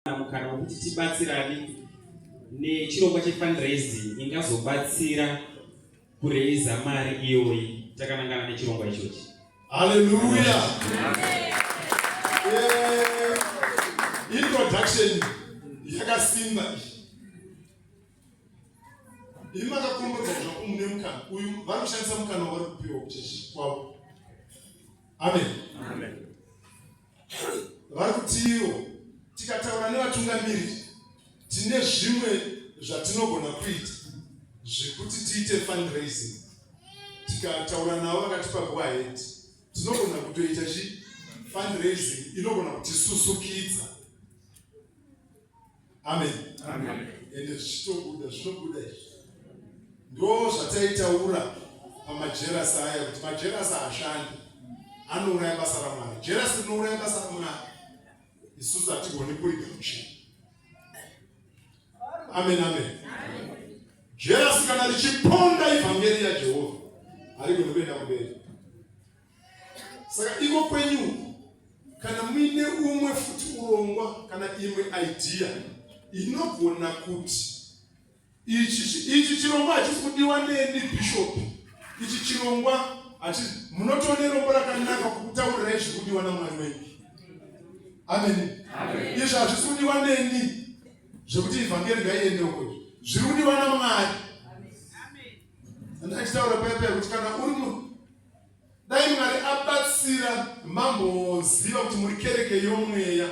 Mukana wekuti tibatsirane nechirongwa chefundraising ingazobatsira kureiza mari iyoyi takanangana nechirongwa ichochi. Haleluya. Eh, introduction yakasimba iyi. Imi makakombodzwa zvaku mune mukana uyu, vari kushandisa mukana wavari kupiwa kuchechi kwavo. Amen. Amen. Vari kutiwo tikataura nevatungamiriri tine zvimwe zvatinogona kuita zvekuti tiite fundraising. Tikataura navo vakatipa go ahead, tinogona kutoita chi fundraising inogona kutisusukidza. Amen. Amen. Ende zvichitobuda, zvinobuda izvi. Ndo zvataitaura pamajerasi aya kuti majerasi haashandi, anouraya basa raMwari. Jerasi rinouraya basa raMwari, isusu hatigoni kurigamuchira. Amen, amen. Jerasi kana richiponda ivhangeri yaJehovha harigoni kuenda kumberi. Saka iko kwenyu kana muine umwe futi urongwa kana imwe idea inogona kuti ichi chirongwa hachisi kudiwa neni bishop, ichi chirongwa hachisi, munotoone rombo rakanaka kukutaurirai zviri kudiwa naMwari wenyu. Amen. Izvi hazvisi kudiwa neni zvekuti ivhangeri ngaiende uko, zviri kudiwa naMwari. Andachitaura paya paya kuti kana uri Dai Mwari abatsira mamboziva kuti muri kereke yomweya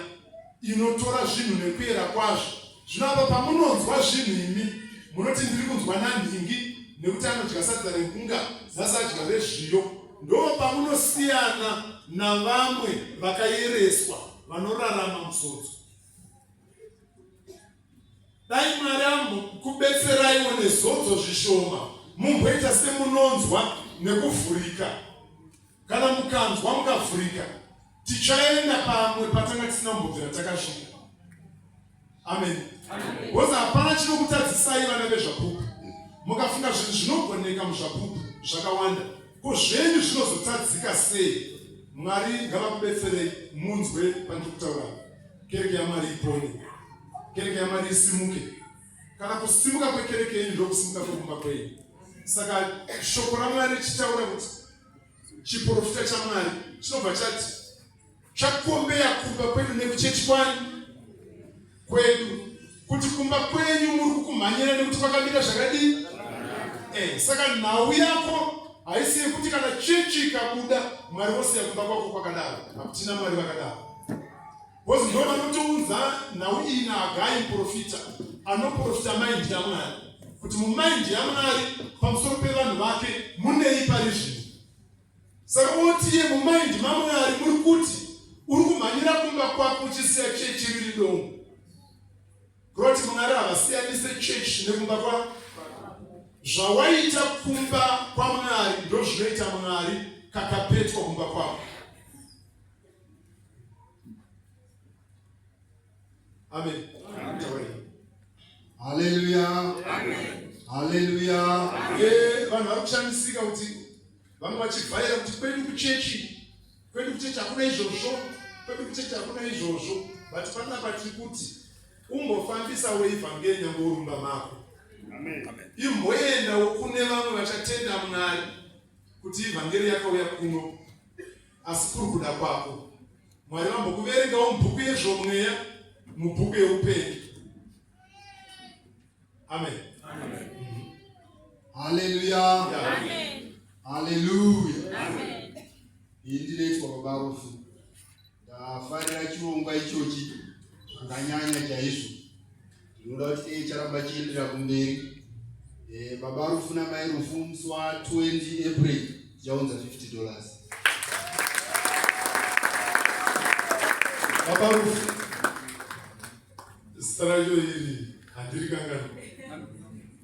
inotora zvinhu nekuyera kwazvo. Zvino apa pamunonzwa zvinhu imi munoti ndiri kunzwa nanhingi nekuti anodya sadza rengunga nhasi adya rezviyo. Ndo pamunosiyana navamwe vakayereswa vanorarama muzodzo. Dai Mwari ambokubetseraiwo nezodzo zvishoma mumboita semunonzwa nekuvhurika. Kana mukanzwa mukavhurika, tichaenda pamwe patanga tisina kumbobvira takasvika. Amen. Because hapana chinokutadzisai vana vezvapupu. Mukafunga zvinhu zvinogoneka muzvapupu zvakawanda, ko zvenyu zvinozotadzika sei? Mwari ngavakubetserei munzwe pandiri kutaura. Kereke yaMwari ipone. Kereke yaMwari isimuke. Kana kusimuka kwekereke yenyu ndokusimuka kwekumba kwenyu. Saka shoko raMwari richitaura kuti chiprofita chaMwari chinobva chati chakombeya kumba kwedu nekuchechi kwani kwedu, kuti kumba kwenyu muri kukumhanyira nekuti kwakamira zvakadii. Saka nhau yako haisi yekuti kana chechi ikabuda Mwari vosiya kumba kwako kwakadaro. Hakutina Mwari vakadaro. Because ndo vanotounza nhau iyi naHagai muprofita anoprofita mind yaMwari kuti mumind yaMwari pamusoro pevanhu vake munei pari zvino. Saka otiye mumind maMwari muri kuti uri kumhanyira kumba kwako uchisiya chechi riri dongo. Kuroti Mwari havasiyanise chechi nekumba kwa zvawaita kumba kwaMwari ndozvinoita Mwari kakapetwa kumba kwako. Amen. Haleluya. Haleluya. Eh, vanhu vari kushamisika kuti vamwe vachivhaira kuti kwedu kuchechi, kwedu kuchechi hakuna izvozvo, kwedu kuchechi hakuna izvozvo. But panapa tiri kuti umbofambisa weivhangeri nyange urumba mako. Amen. Imboendawo kune vamwe vachatenda Mwari kuti ivhangeri yakauya kuno asi kuri kuda kwako. Mwari vambokuverengawo mubhuku yezvomweya, mubhuku yeupenyu. Amen. Amen. Haleluya. Amen. Haleluya. Amen. Iyi ndinoitwa baba Rufu. Ndafarira chirongwa ichochi zvakanyanya chaizvo. Ndinoda kuti dei charamba chiendera kumberi. Eh, baba Rufu namai Rufu musi wa 20 April tichaunza $50. Baba Rufu, zita racho iri handiri kanganwa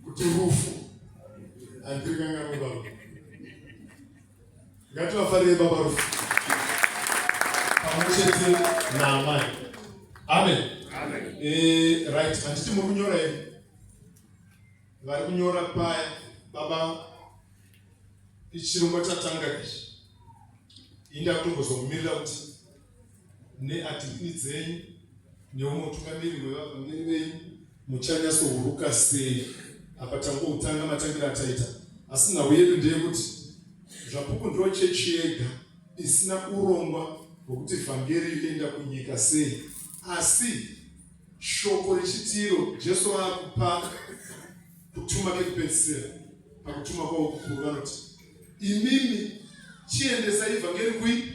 kuti Rufu handiri kanganwa baba. Ngativafarire baba Rufu pamwe chete naamai. Amen. Amen. Eh, right, handiti muri kunyora here? Vari kunyora paya baba, ichirongwa chatanga ichi. Inda kutombozomirira kuti neadmini dzenyu. Neumwe utungamiri hwevavhangeri venyu muchanyatsohuruka sei apa tangoutanga matangira ataita asi nhau yedu ndeyekuti Zvapupu ndo chechi yega isina urongwa hwekuti vhangeri yoenda kunyika sei asi shoko richitiro Jesu akupa kutuma kekupedzisira pakutuma kwavo kukuru vanoti imimi chiendesai vhangeri kui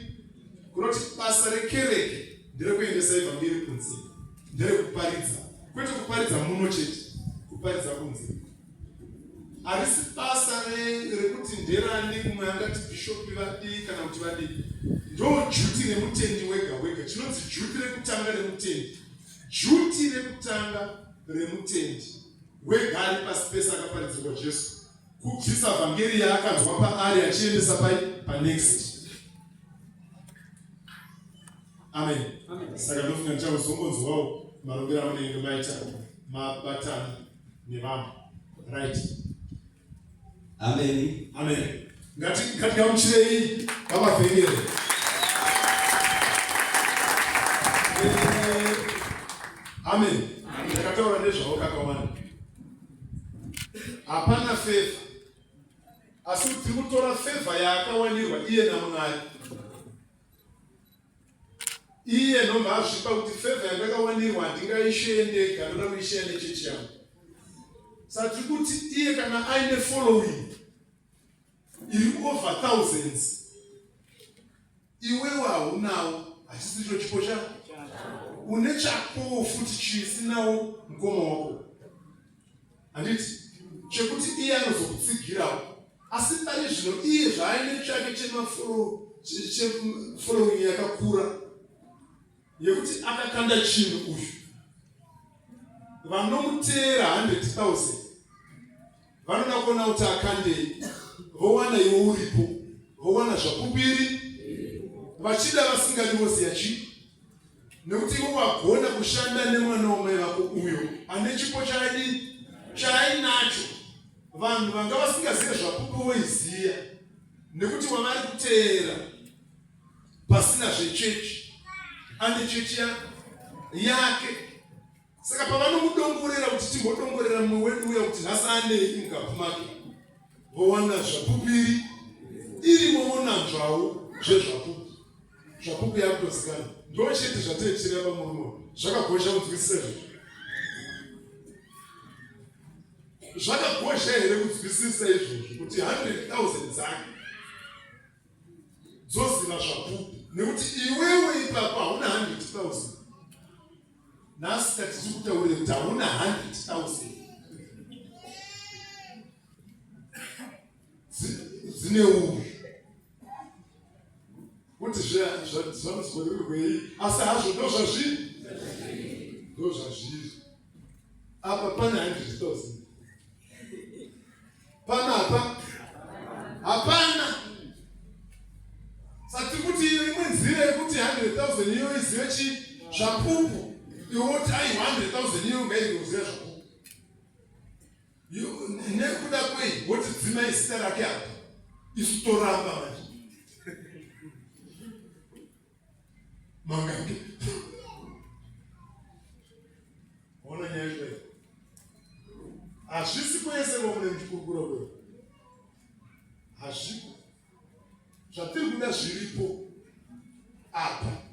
kunoti basa rekereke nderekuendesa evhangeri kunze nderekuparidza kwete kuparidza muno chete kuparidza kunze harisi basa rekuti nderani umwe angati bhishopi vadii kana kuti vadii ndo juti remutendi wega wega chinonzi juti rekutanga remutendi juti rekutanga remutendi wega ari pasi pese akaparidzirwa jesu kubvisa vhangeri yaakanzwa paari achiendesa pai panext amen saka ndofunga ndichakuzongonzwawo marongero amunenge maita mabatana nevamwe right amen amen ngatigamuchirei vavavhengere eh, amen ndakataura nezvavo kakawanda hapana fevha asi tiri kutora fevha yaakawanirwa iye namwari iye nobva azvipa kuti fevha yandakawanirwa handingaisheye ndega ndoda kuisheya nechechi yangu saka tiri kuti iye kana aine following iri over thousands iwewe haunawo hachisi icho chipo chako une chakowo futi chisinawo mukoma wako handiti chekuti iye anozokutsigirawo asi pari zvino iye zvaaine chake chemafollowing yakakura yekuti akakanda chinhu uyu vanomuteera 100,000 vanoda kuona kuti akandei vowana iwe uripo vowana zvakupiri vachida vasingadi vose yachi nekuti iwe wagona kushanda nemwana wamai vako uyo ane chipo chaadi chaainacho vanhu vanga vasingazive zvapupu voiziya nekuti wavari kuteera pasina zvechechi ane chechi yake Saka pavanomudongorera kuti timbodongorera mumwe wedu uya kuti nhasi anei mukapu make, vowana zvapupiri irimo vonanzvawo zvezvapupu. Zvapupu yakutozikana ndo chete zvataitirira pamurume zvakagozha kunzwisisa izvozvo. Zvakagozha here kunzwisisa izvozvo kuti 100,000 dzake dzoziva zvapupu nekuti iwewe ipapo hauna 100,000 nhasi tati tiri kutaurira kuti hauna 100,000 dzine uyu kuti zvanozorerwei asi hazvo ndo zvazviri ndo zvazviri apa pane 100,000 Panapa hapana. Saka tiri kuti imwe nzira yekuti 100,000 iyo izive chi zvapupu iwe woti ai 100,000 iyo ngaizive zvapupu nekuda kwei woti dzimai zita rake apa isu toramba manje mangange ona nyaya yacho hazvisi kwese kwamune muchikurukura kwe hazviko zvatiri kuda zviripo apa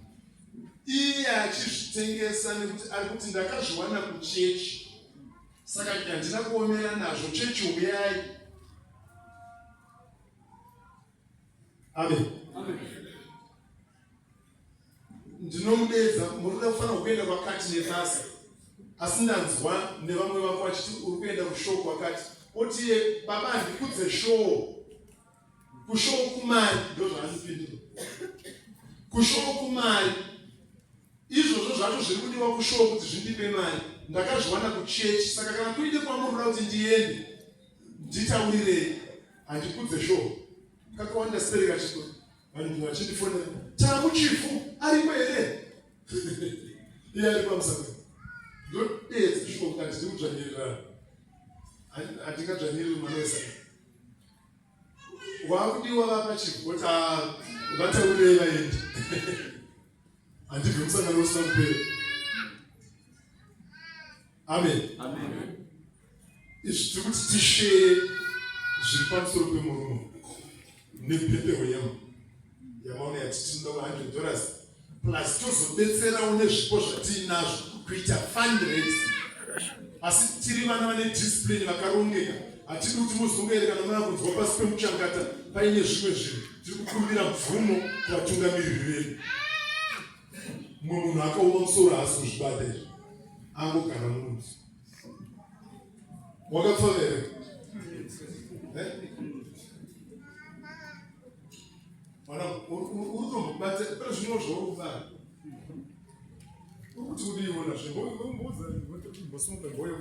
iye achizvitengesa nekuti ari kuti ndakazviwana kuchechi saka handina kuomera nazvo chechi uyai Amen. Amen. Ndinomudeedza muri kufanira kuenda kwakati nebasa asi ndanzwa nevamwe vako vachiti uri kuenda kushoo kwakati otiye baba handikudze shoo kushoo kumari ndozvaanopindura kushoo kumari Izvozvo zvacho zviri kudiwa kushow kuti zvindipe mari ndakazviwana kuchechi saka kana kuine kwamuri kuda kuti ndiende nditaurirei handikudze show kakawanda seri kachiko vanhu vachindifonera tamuchifu ariko here iye ari pamusaka ndodeedza shuwa kuti handidi kudzvanyirirana handingadzvanyiriri mwana wesaka wakudiwa vapachigota ah, vataurirei vaende handibve musangano usina kupera. Amen. Amen. Izvi tiri kuti tisheye zviri pamusoro pemurume nebhebhero yema yamaona yati tinoda 100 dollars plus tozobetserawo nezvipo zvatiinazvo kuita fundraising. Asi tiri vana vane discipline vakarongeka, hatidi kuti muzongoerekana mava kunzwa pasi pemuchangata paine zvimwe zvinhu. Tiri kukumbira mvumo kuvatungamiriri vedu. Mumwe munhu akaoma musoro haasi kuzvibata izvi, angogara munhu wakapfava here? Eh? Mwana uri kutombobata pane zvimwe zvauri kubara uri kuti udiiwo nazvo mbosumuka mboyo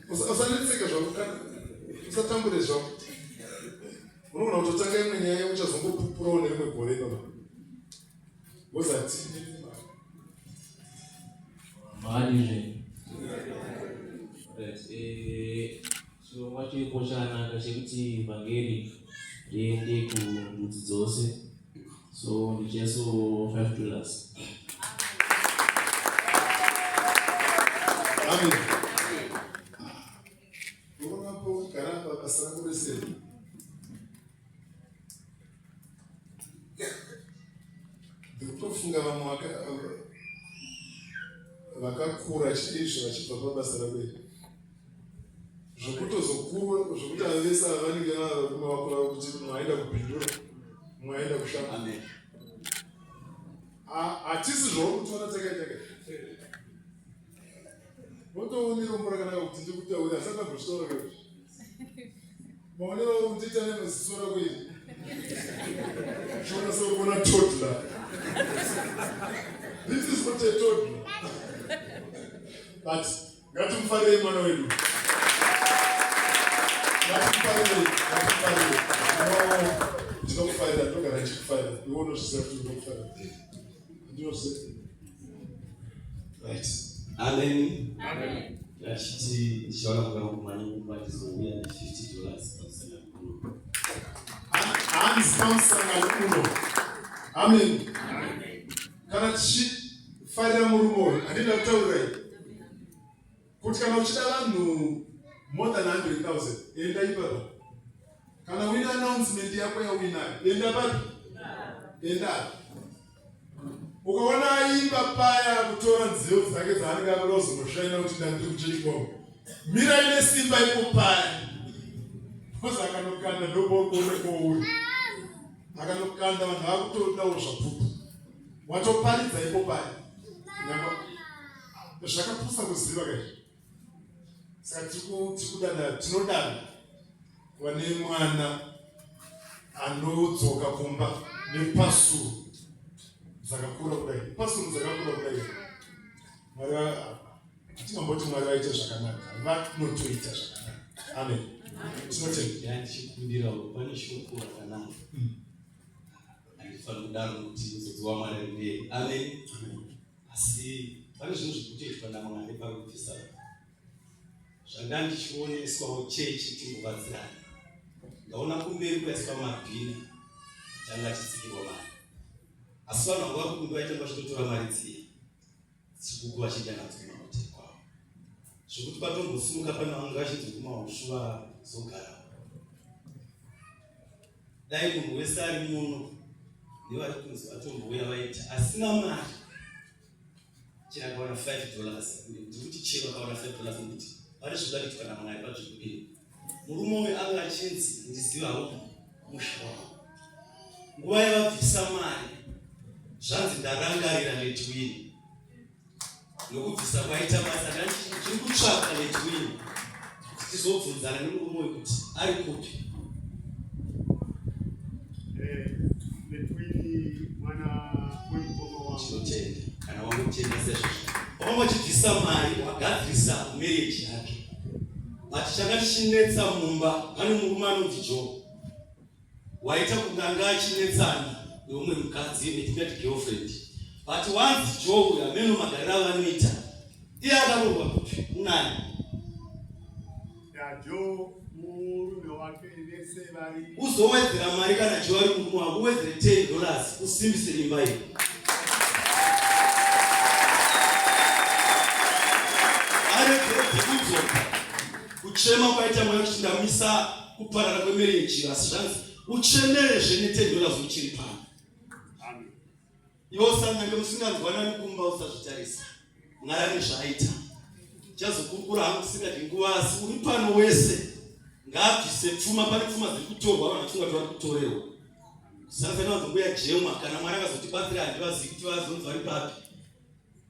usanetseka zvako kana usatambure zvako unogona kutotanga imwe nyaya uchazongopupurawo nerimwe gore baba wozati Makadii Right, eh, chirongwa chiripo chakanaka chekuti vhangeri riende kundudzi dzose so ndicheso 5 dollars. Amen. Unoona pogara apa basa rako rese. Ndikutofunga vamwe vakakura chaizvo vachibva pabasa rako iri. Zvekutozokura zvekuti ava vese ava vanenge vava varume vakura kuti mumwe aenda kupindura mumwe aenda kushamba. Amen. Hatisi zvauri kutiona takaita ka. Unotoona rombo rakanaka kuti ndikutaure asi andambozvitaura ka. Maonero auri kundiita nemaziso rako iri. Chiona sekuona toddler. This is not a toddler. But ngatimufarirei mwana wedu. Ngatimufarirei, ngatimufarirei. No, ndinokufarira, ndinogara ndichikufarira. Iwe unozviziva kuti ndinokufarira. Ndinozviziva. Right. Amen. Amen. Achiti ndichaona kugara kumhanya kumba ndizouya ne 50 dollars pamusangano uno. Hanzi pamusangano uno. Amen. Kana tichifarira murume uyu, handina kutaurirai kuti kana uchida vanhu more than 100,000 enda ipapa. Kana uine announcement yako yauinayo, enda papi? Enda. Ukaona aimba paya kutora nziyo dzake dzaanenge akuda kuzonoshaina kuti ndandiri kuchechi kwangu, mirai nesimba ipo paya, because akanokanda ndopokuone kwouri, akanokanda vanhu vakutodawo zvapupu, watoparidza ipo paya. Zvakapusa kuziva kaizvi. Saka tikudada, tinodada kuva nemwana anodzoka kumba nepasuru dzakakura kudai, pasuru dzakakura kudai. Mwari hatingamboti Mwari vaite zvakanaka, vanotoita zvakanaka. Amen. Tinotenda. Ndichikumbirawo pane shoko rakanaka. Handifaniri kudaro nokuti muzodzo waMwari ari mberi. Amen. Asi pane zvinhu zviri kutoitwa naMwari pari kubvisa zvanga ndichioneswawo chechi timbobatsirana. Ndaona kumberi kwaiswa mabhini tanga achitsikirwa mari, asi vanhu vanga vari kumbi vaitanga vachitotora mari dziya dzikuku vachienda nadzo kumahoteri kwavo, zvekuti patombosimuka pane vanga vachinzi kumaushu vazogara. Dai munhu wese ari muno nevari kunzi vatombouya vaita asina mari chero akawana 5 dollars, ndikuti chero akawana 5 dollars nekuti pane zvinoda kuitwa naMwari panzvimbo iyi. Murume uyu anga achinzi ndiziva hangu musha wako. Nguva yavabvisa mari zvanzi ndarangarira letwini nokubvisa kwaita basa ndiri kutsvaka letwini kuti tizobvunzana nemurume uyu kuti ari kupi. Tinotenda kana wangotenda sezvozvo wanga wachibvisa mari wagadzirisa marriage yake, but changa chichinetsa mumba pane murume anonzi Joe waita kunge anga achinetsana neumwe mukadzi netingati girlfriend, but once Joe uyu ameno magariro avanoita iye akaroorwa kupi unani Uzowedzera mari kana Joe ari murume wako, uwedzere 10 dollars usimbise imba iyi. Kuchema kwaita mweya kuti ndamisa kuparara kwemereji asi zvanzi uchemerezve ne10 dollars uchiri pano. Iwe usanyange musinganzwanani kumba usazvitarisa. Mwari ane zvaaita. Chazokurukura hangu tisingadyi nguva asi uri pano wese ngaabvise pfuma pane pfuma dziri kutorwa vanhu vachifunga kuti vari kutorerwa. Kusanganisa nevanzi mbuya Jemwa kana Mwari akazotibatsira handivazivi kuti vazonzi vari papi.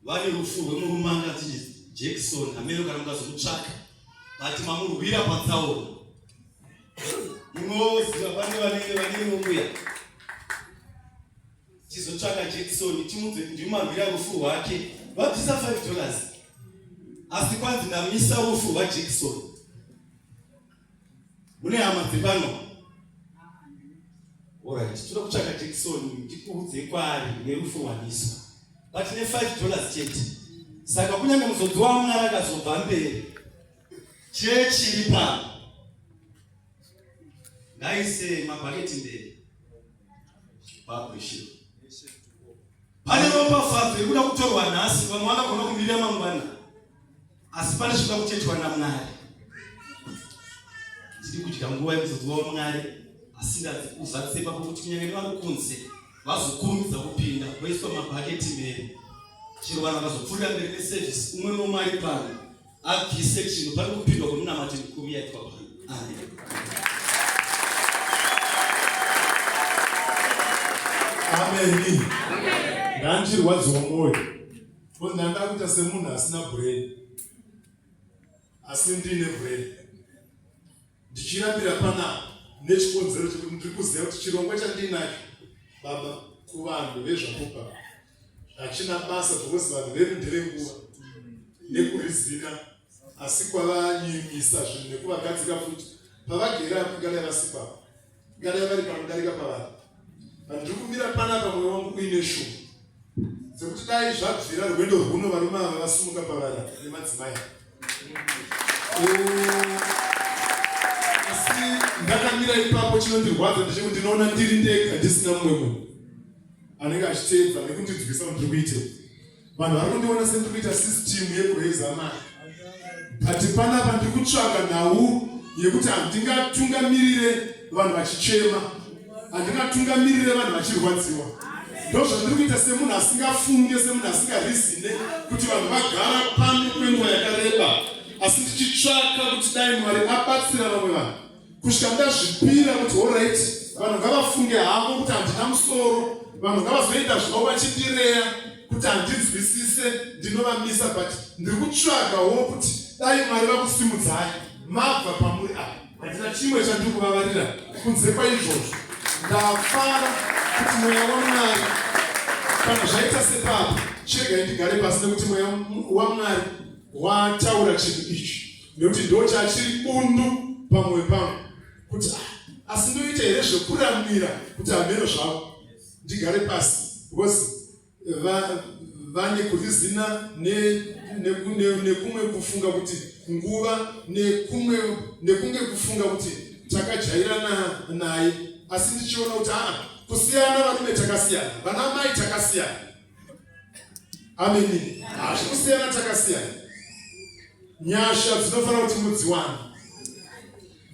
Vane rufu rwemurume anga achinzi Jackson hameno kana mukazomutsvaka but mamurwira patsaona. Munoziva pane vanenge vane mbuya tizotsvaka Jackson timudze kuti ndimarwira rufu rwake vabvisa 5 dollars asi kwanzi ndamisa rufu rwaJackson mune hama dzepano orit toda kutsvaka Jackson ndikuudze kwaari nerufu rwamiswa but ne 5 dollars chete saka kunyange muzodzi wamwari akazobva mberi chechi iri pano ngaise mabhaketi mberi Vaappreciate. Pane ropafadzo iri kuda kutorwa nhasi, vamwe vangagona kumirira mangwana, asi pane zvinoda kuchetwa naMwari. Ndiri kudya nguva yemuzodziwa waMwari, asi ndazikuzadzise ipapo kuti kunyange nevari kunze vazokurumidza kupinda voiswa mabhaketi mberi, chero vanhu vakazopfuurira mberi neservice, umwe nomwe ari pano abvise chinhu pari kupindwa kwemunamato mikuru yaitwa pano amen ameni ndandirwadziwa mwoyo bcause ndanda kuita semunhu asina brain asi ndiine brain Ndichirambira panapa nechikonzero chekuti ndiri kuziva kuti chirongwa chandinacho baba kuvanhu vezvapupa hachina basa because vanhu vedu ndevenguva nekurizina asi kwavanyimisa zvinhu nekuvagadzira futi pavagere apo ingadai vasipapo ingadai vari panodarika pavari but ndiri kumira panapa mwoyo wangu uine shungu dzekuti dai zvabvira rwendo rwuno varume ava vasimuka pavari nemadzimai asi ndakamira ipapo chinondirwadza ndechekuti ndinoona ndiri ndega ndisina mumwe munhu anenge achiteedza nekundinzwisa kuti ndiri kuitei Vanhu vari kundiona sendiri kuita system yekuraiza mari but panapa ndiri kutsvaga nhau yekuti handingatungamirire vanhu vachichema, handingatungamirire vanhu vachirwadziwa. Ndozvandiri kuita semunhu asingafunge, semunhu asingarizine kuti vanhu vagara pano kwenguva yakareba, asi ndichitsvaka kuti dai Mwari abatsira vamwe vanhu kusvika ndazvipira kuti horait vanhu ngavafunge havo kuti handina musoro vanhu ngavazoita zvavo vachindireya kuti handinzwisise ndinovamisa but ndiri kutsvagawo kuti dai mwari vakusimudzai mabva pamuri apa handina chimwe chandiri kuvavarira kunze kwaizvozvo ndafara kuti mweya wamwari kana zvaita sepapa chiregai ndigare pasi nekuti mweya wamwari wataura chinhu ichi nekuti ndo chachiri bundu pamwoyo pangu kuti ah, asi ndoita here zvekuramira kuti hameno zvavo ndigare pasi because vane kurizina nekumwe kufunga kuti nguva nekumwe nekunge kufunga kuti takajairana naye asi ndichiona kuti aa ah, kusiyana varume takasiyana vana mai takasiyana Ameni. Hazvikusiyana takasiyana. Nyasha dzinofanira kuti mudziwane.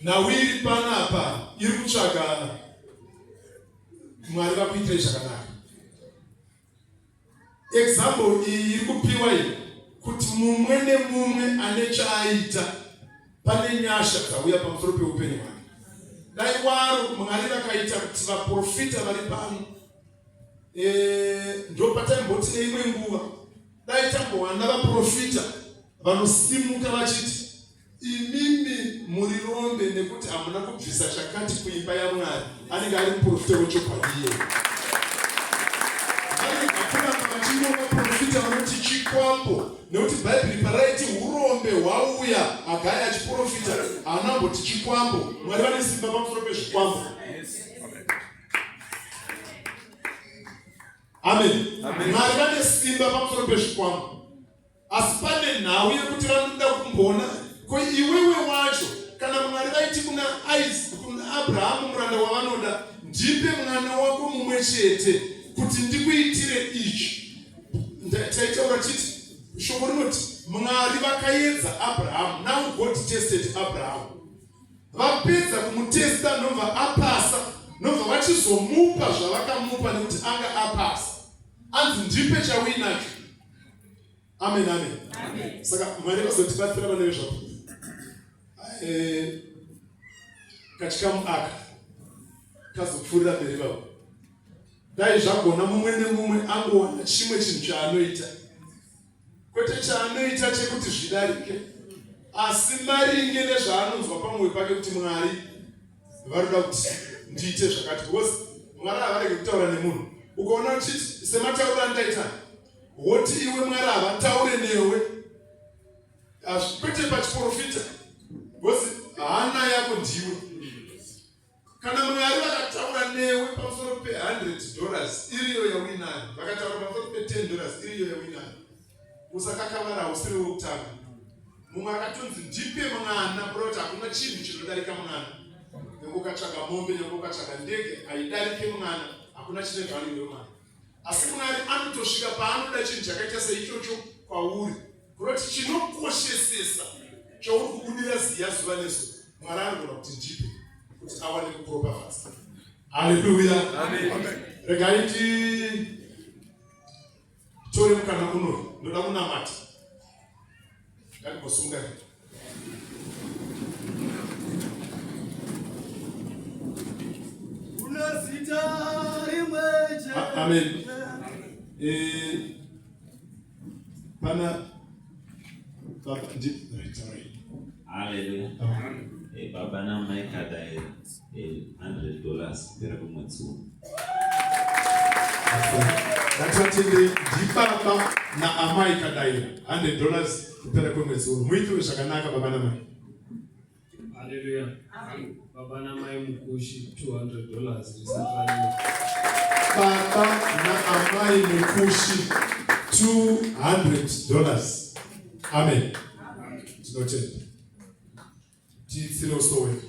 Nhau iri panapa iri kutsvaga Mwari vakuitirei zvakanaka. Example iyi iri kupiwa iyi kuti mumwe nemumwe ane chaaita pane nyasha dzauya pamusoro peupenyu hwake. Dai waro Mwari vakaita kuti vaprofita vari pano Eh, ndopataimboti neimwe nguva dai tambowana vaprofita vanosimuka vachiti imimi muri rombe nekuti hamuna kubvisa chakati kuimba yamwari anenge ari muprofita wechokwadi iye vakuramba vachingova profita vanoti chikwambo nekuti bhaibheri paraiti urombe hwauya hagai achiprofita haana mboti chikwambo mwari vane simba pamusoro pezvikwambo Amen. Mwari vane simba pamusoro pezvikwambo. Asi pane nhau yekuti vanoda kumboona ko iwewe wacho kana Mwari vaiti kuna Isaac, kuna Abrahamu muranda wavanoda ndipe mwana wako mumwe chete kuti ndikuitire ichi. Taitaura chiti Shoko rinoti Mwari vakaedza Abrahamu. Now God tested Abraham. Vapedza kumutesta ndobva apasa, ndobva vachizomupa zvavakamupa nekuti anga apasa. Anzi ndipe chauinacho. Amen, amen. Amen. Saka Mwari vazotibatsira vana vezvapupu. Eh, kachikamu aka kazopfuurira mberi baba. Dai zvagona mumwe nemumwe angowana chimwe chinhu chaanoita, kwete chaanoita chekuti zvidarike, asi maringe nezvaanonzwa pamwoyo pake kuti Mwari varikuda kuti ndiite zvakati, because Mwari havarege kutaura nemunhu. Ukaona uchiti sematauriro andaita, woti iwe Mwari havataure newe, kwete pachiporofita, because hana yako ndiwe. Kana Mwari vakataura newe pamusoro pe 100 dollars iriyo yauinayo, vakataura pamusoro pe 10 dollars iriyo yauinayo, usakakavara, hausiri wekutanga. Mumwe akatonzi ndipe mwana, kureva kuti hakuna chinhu chinodarika mwana. Nyange ukatsvaga mombe, nyange ukatsvaga ndege, haidarike mwana, hakuna chine value yemwana. Asi Mwari anotosvika paanoda chinhu chakaita seichocho kwauri. Kureva kuti chinokoshesesa chauri kubudira ziya zuva nezuva, Mwari anogona kuti ndipe kuti awane kukuropafadza. Haleluya. Regai titore mukana uno, ndoda kunamata. Ngatimbosungai. Amen. Eh, pana baba ndi right, sorry. Haleluya. Eh, baba namai kadaira eh, 100 dollars kupera kwemwedzi uno. Ngativatende ndibaba naamai kadaira 100 dollars kupera kwemwedzi uno. Muitirwe zvakanaka baba namai. Haleluya. Baba namai Mukushi 200 dollars risati ranyura. Baba naamai Mukushi 200 dollars. Amen. Tinotenda. Tiitsire uso wedu.